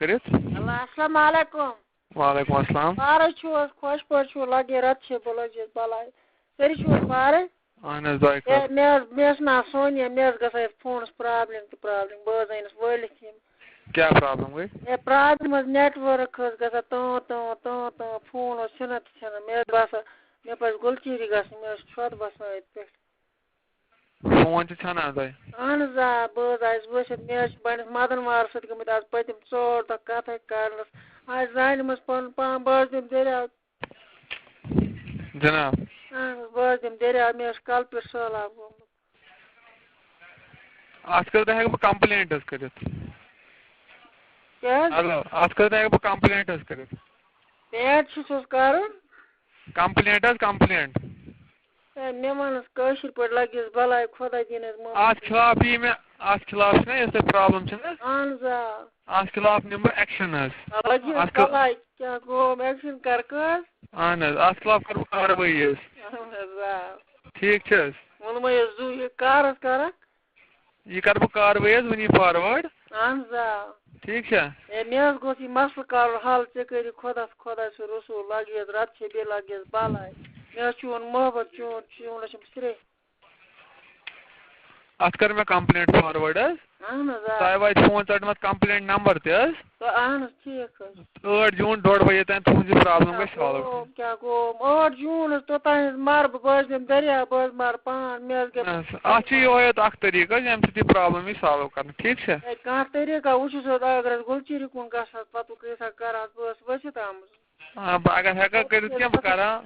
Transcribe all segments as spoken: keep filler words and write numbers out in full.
کٔرِتھ۔ ہیلو، السلام علیکم۔ وعلیکم السلام۔ پارٕ چھِو حظ، خۄش پٲٹھۍ چھِو؟ لگے رَتہٕ چھِ بہٕ لٔجِس بَلاے۔ سٲری چھِو حظ پارٕ؟ اہن حظ، دۄیہِ ہے، خٲر۔ مےٚ حظ، مےٚ حظ چھُ ناو سونیا، مےٚ حظ گژھان یَتھ فونَس پرابلم تہٕ پرابلم، بہٕ حظ أنِس وٲلِتھ یِم۔ کیٛاہ پرابلم گٔے؟ ہے، پرابلم حظ، نیٹؤرک حظ گژھان تان تان تان تان، فون اوس ژھٮ۪نان تہٕ ژھٮ۪نان۔ مےٚ حظ باسان، مےٚ پَزِ گُلچہری گژھُن، مےٚ حظ چھِ ژھۄٹھ بَسان أتھۍ پٮ۪ٹھ۔ فون چھِ ژھٮ۪نان تۄہہِ؟ اہن حظ، آ، بہٕ حظ آیس ؤسِتھ، مےٚ حظ چھِ پننِس مدن وارس سۭتۍ گٔمٕتۍ آز پٔتِم ژور دۄہ کتھے کرنس۔ آز زانہِ منٛز پنُن پان، بہٕ حظ دِمہٕ دٔریاو۔ جناب۔ اہن حظ، بہٕ حظ دِمہٕ دٔریاو، مےٚ حظ چھُ کلہٕ پٮ۪ٹھ سہلاب گوٚمُت۔ اتھ خٲطرٕ ہٮ۪کہٕ بہٕ complaint حظ کٔرِتھ۔ کیٛاہ حظ؟ ہیلو، اتھ خٲطرٕ ہٮ۪کہٕ بہٕ complaint حظ کٔرِتھ۔ پینٹ چھُس حظ کرُن؟ Complaint حظ، complaint۔ ہے، مےٚ وَن حظ کٲشِر پٲٹھۍ، لَگٮ۪س بَلاے، خۄدا دِیِن حظ معٲفی۔ اَتھ خلاف یی مےٚ، اَتھ خلاف چھِنہ یۄس تۄہہِ problem چھِنہ، اَہَن حظ، آ۔ اَتھ خلاف نِمہٕ بہٕ action حظ۔ آ، لَگہِ حظ اَتھ خ-، بَلاے، کیٛاہ گوٚو؟ Action کَر کٲنٛسہِ؟ اَہَن حظ، اَتھ خلاف کَرٕ بہٕ کاروٲیی حظ۔ اَہَن حظ، آ۔ ٹھیٖک چھِ حظ؟ ووٚنمَے حظ زُو، یہِ کَر حظ کَرَکھ؟ یہِ کَرٕ بہٕ کاروٲیی حظ وٕنی forward۔ اَہَن حظ، آ۔ ٹھیٖک چھا؟ ہے، مےٚ حظ گوٚژھ یہِ مسلہٕ کَرُن حل، ژےٚ کٔرِتھ خۄدا، خۄدا سُنٛد رسوٗل، لَگہِ حظ رَتہٕ چھِ بیٚیہِ لَگہِ حظ بَلاے۔ مےٚ حظ چون محبت، چون، چون حظ چھُم سرٛیٚہہ۔ اَتھ کٔر مےٚ complaint forward حظ۔ اَہَن حظ، آ۔ تۄہہِ واتہِ فون ژَٹنَس complaint number تہِ حظ۔ تہٕ اَہَن حظ، ٹھیٖک حظ۔ ٲٹھ جوٗن ڈوٚڈ بجے تام تُہٕنٛز یہِ problem گژھِ solve۔ کیٛاہ گوٚو؟ کیٛاہ گوٚو؟ ٲٹھ جوٗن حظ، توٚتام حظ مَرٕ بہٕ، بہٕ حظ دِمہٕ دٔریاو، بہٕ حظ مَرٕ پان، مےٚ حظ گٔے نہ حظ، اَتھ چھِ یِہوٚے یوت اَکھ طریٖقہٕ حظ، ییٚمہِ سۭتۍ یہِ problem یی solve کرنہٕ، ٹھیٖک چھا؟ ہے، کانٛہہ طریٖقہ وٕچھُس حظ، اگر حظ گُلچیٖری کُن گژھٕ ہا، پَتہٕ کۭژاہ کَرٕ ہا، بہٕ حظ ؤسِتھ آمُت۔ آ، بہٕ اگر ہٮ۪کہٕ ہا کٔرِتھ کینٛہہ، بہٕ کَرٕ ہا۔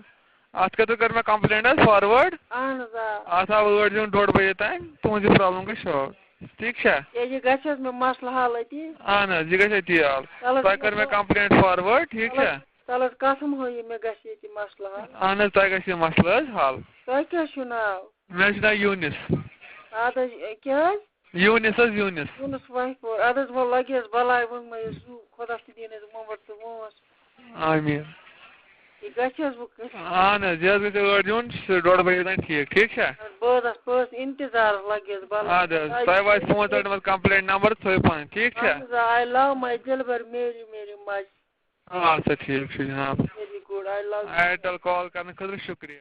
اَتھ خٲطرٕ کٔر مےٚ complaint حظ forward۔ اَہَن حظ، آ۔ اَتھ آو ٲٹھ جوٗن ڈوٚڈ بجے تام، تُہٕنٛز یہِ problem گژھِ solve۔ ٹھیٖک چھا؟ کیٛازِ یہِ گژھِ حظ مےٚ مسلہٕ حل أتی؟ اہن حظ، یہِ گژھِ أتی حل۔ چلو، تۄہہِ کٔر مےٚ چلو۔ Complaint forward، ٹھیٖک چھا؟ چلو، قسم ہٲیِو مےٚ گژھِ ییٚتہِ مسلہٕ حل۔ اہن حظ، تۄہہِ گژھِ یہِ مسلہٕ حظ حل۔ تۄہہِ کیٛاہ چھُو ناو؟ مےٚ حظ چھُ ناو یوٗنِس۔ اَدٕ حظ، یہِ کیٛاہ حظ؟ یوٗنِس حظ، یوٗنِس۔ یوٗنِس وۄنۍ پوٚر۔ اَدٕ حظ، وۄنۍ لَگہِ حظ بَلاے، وۄنۍ مہ حظ زُو، خۄدا تہِ دِیِن حظ وۄمبَر تہٕ وٲنٛس۔ آمیٖن۔ یہِ گژھِ حظ وۄنۍ کٔرِتھ؟ اہن حظ، یہِ حظ گژھِ ٲٹھ جوٗن، سُہ ڈوٚڈ بجے تام ٹھیٖک، ٹھیٖک چھا؟ بہٕ حظ آسہٕ پانٛژھ اِنتظارَس لَگہِ حظ بَلاے۔ اَدٕ حظ، تۄہہِ واتہِ فون ژَٹنَس منٛز complaint number، تھٲیِو پَنٕنۍ، ٹھیٖک چھا؟ اہن حظ، آ، I love my دِلبر میری میری ماجہِ۔ آ، سا ٹھیٖک چھُ جناب۔ Very good, I love you. Airtel call کرنہٕ خٲطرٕ شُکریہ۔